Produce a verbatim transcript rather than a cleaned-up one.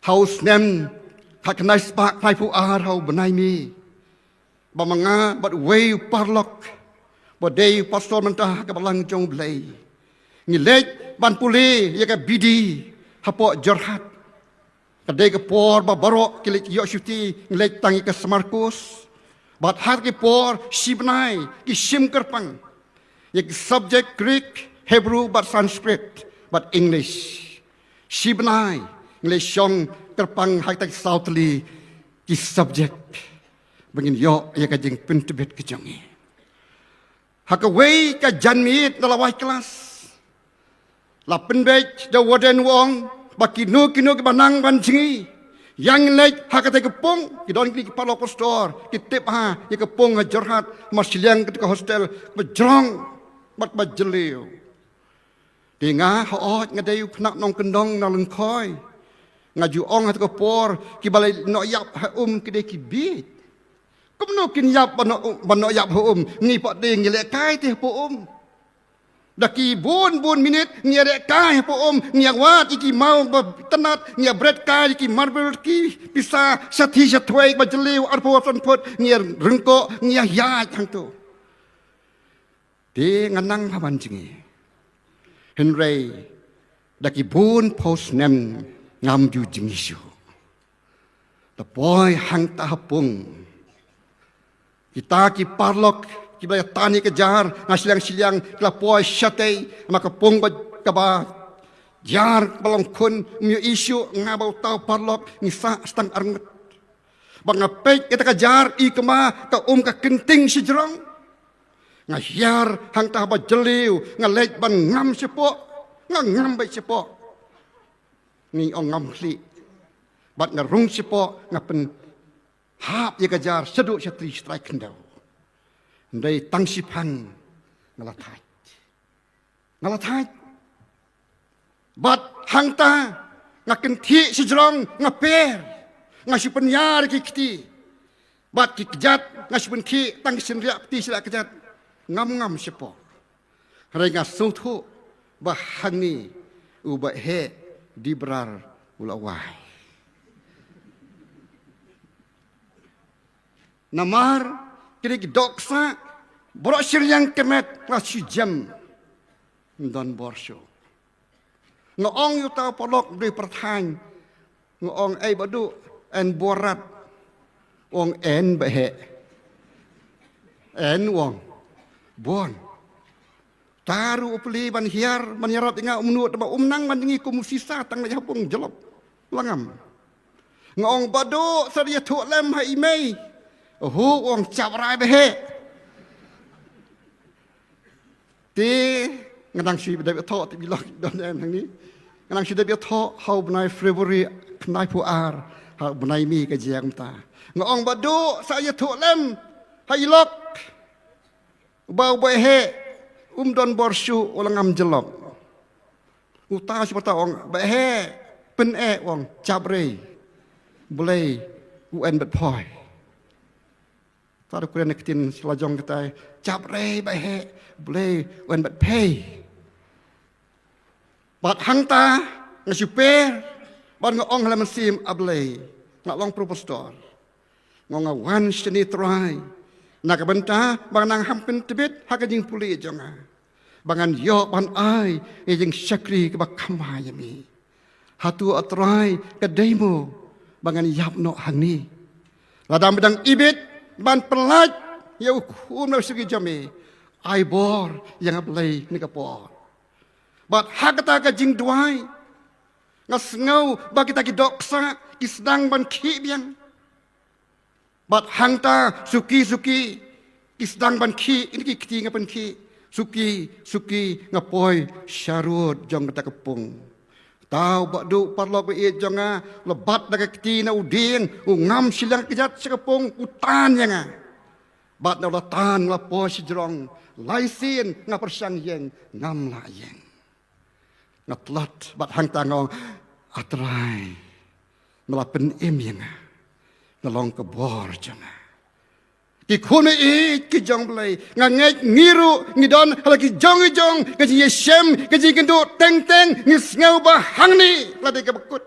Ha u snem khatkhyndai spah khyndai phew ar ha u bnai May, ba ma nga bad uwei u paralok ba dei u pastor mynta ha ka balang jong U Blei, ngi leit ban pule ïa ka B D hapoh Jorhat. Ka dei ka por ba baroh ki leit ïoh shuti, ngi leit tang ïa ka summer course. Bad ha ki por shi bnai ki shim kyrpang ïa ki subject Greek, Hebrew bad Sanskrit bad English. Shi bnai ngi leit shong kyrpang ha kita ki saw tylli ki subject ba ngin ïoh ïa ka jingpyntbit ka jong ngi. Ha kawei ka janmiet na la wai klas, la pynbeit da u warden, u ong ba kino kino kiba nang ban jngi, ïa ngin leit ha katei ka pung. Ki don ki paralok pastor, ki tip ha ïa ka pung ha Jorhat, mar shiliang kata ka hostel ba jrong bad ba jylliew. Te nga, hooid, nga dei u khynnah nongkyndong na Lyngkhoi. Nga ju ong ha kata ka por, kiba la noh ïap ha um ki dei ki bieit. Kumno kin ïap ban noh, ban noh ïap ha um? Ngi pat de ngi lehkai te hapoh um. Da ki bun bun minit ngi ïalehkai hapoh um, ngi ïawad ïa ki maw ba tynnat, ngi ïabret kai ïa ki marble, ki pisa shathie shathwei ba jylliew arphew san phut, ngi ïaryngkoh, ngi ïahiaid hangto. Te nga nang ha ban jngi. Hynrei da ki bun phew snem ngam ju jngi shuh. Da poi hangta ha pung, kita ki paralok kiba la ïa tan ïa ka jar na shiliang shiliang ki la poi shatei, namar ka pung ba, kaba jar ba long khun, ym ïohi shuh. Nga bad uta u paralok ngi sah tang arngut. Ba nga peit ïa kata ka jar, i kama ka um ka kynting shajrong. Nga hiar hangta ba jylliew, nga leit ban ngam shapoh, nga ngam beit shapoh. Ngi ong ngam khlieh. Bad nga rung shapoh, nga pynhap ïa ka jar shaduh shatri shatrai khyndew. Hynrei tang shiphang nga la thait. Nga la thait. Bad hangta nga kynthih shajrong, nga per. Nga shu pynïar ïa ki kti. Bad ki kjat nga shu pynkhih tang shynriah kti shynriah kjat. Ngam ngam shapoh. Hynrei nga sngewthuh ba hangne u Bah Heh Dibrar u la wai. Namar kine ki dohksah baroh shiliang ka met la shu jem. Ym don bor shuh. Nga ong ïa uta u paralok, dei pyrthang. Nga ong, "Ei Bah Duh, en bor rat?" U ong, "En Bah Heh." "En," u ong. "Bun." Uta ruh u plie ban hiar, ban ïarap ïa nga, um nud, ba um nang ban jngi kum u sisa, tang leit ha pung jyllop. La ngam. Nga ong, "Bah Duh, sa ïathuh lem ha i mei." "Oho," u ong, "chap rai Bah Heh." Te nga dang shu dep ïathoh, te bilok don em hangne. Nga dang shu dep ïathoh ha u bnai February khyndai phew ar, ha u bnai May ka jia kumta. Nga ong, "Bah Duh, sa ïathuh lem ha i lok ba u Bah Heh um don bor shuh, u la ngam jyllop." Uta shu pyrta, ong, "Bah Heh, pyn-eh," u ong, "chap rei. Blei u en bad phei." Uta ruh kren na ktien sha la jong katai, "Chap rei Bah Heh, Blei u en bad phei." Bad hangta nga shu per, bad nga ong ha la mynsiem, "A Blei, nga long pro pastor. Nga ong nga wan shane Trai na ka bynta ba ngan nang hap pyntbit ha ka jingpule jong nga, ba ngan ïoh ban ai ïa ka jingshakri kaba kham bha ïa me. Hato A Trai ka dei mo ba ngan ïap noh hangne? Lada me dang ibit ban pyllait ïa u khun bad u shakri jong me, ai bor ïa nga Blei kane ka por." Bad ha kata ka jingduwai nga sngew ba kita ki dohksah ki sdang ban khih biang. Bad hangta suki suki ki sdang ban khih ïa ki kti nga pynkhih. Suki suki nga poi sharud jong kata ka pung. Uta u Bah Duh, paralok ba ïeit jong nga, u la bat da ka kti na u dieng, u ngam shiliang kjat sha ka pung, u tan ïa nga. Bad na u la tan nga la poi shajrong, lai sien nga pyrshang ïeng, ngam lah ïeng. Nga tlot bad hangta nga ong, "A Trai, me la pynim ïa nga. Me long ka bor jong nga." Ki khun ïeit ki jong U Blei, nga ngeit ngi ruh ngi don ha la ki jong ki jong ka jingïashem, ka jingkynduh teng teng, ngi sngew ba hangne la dei kaba kut.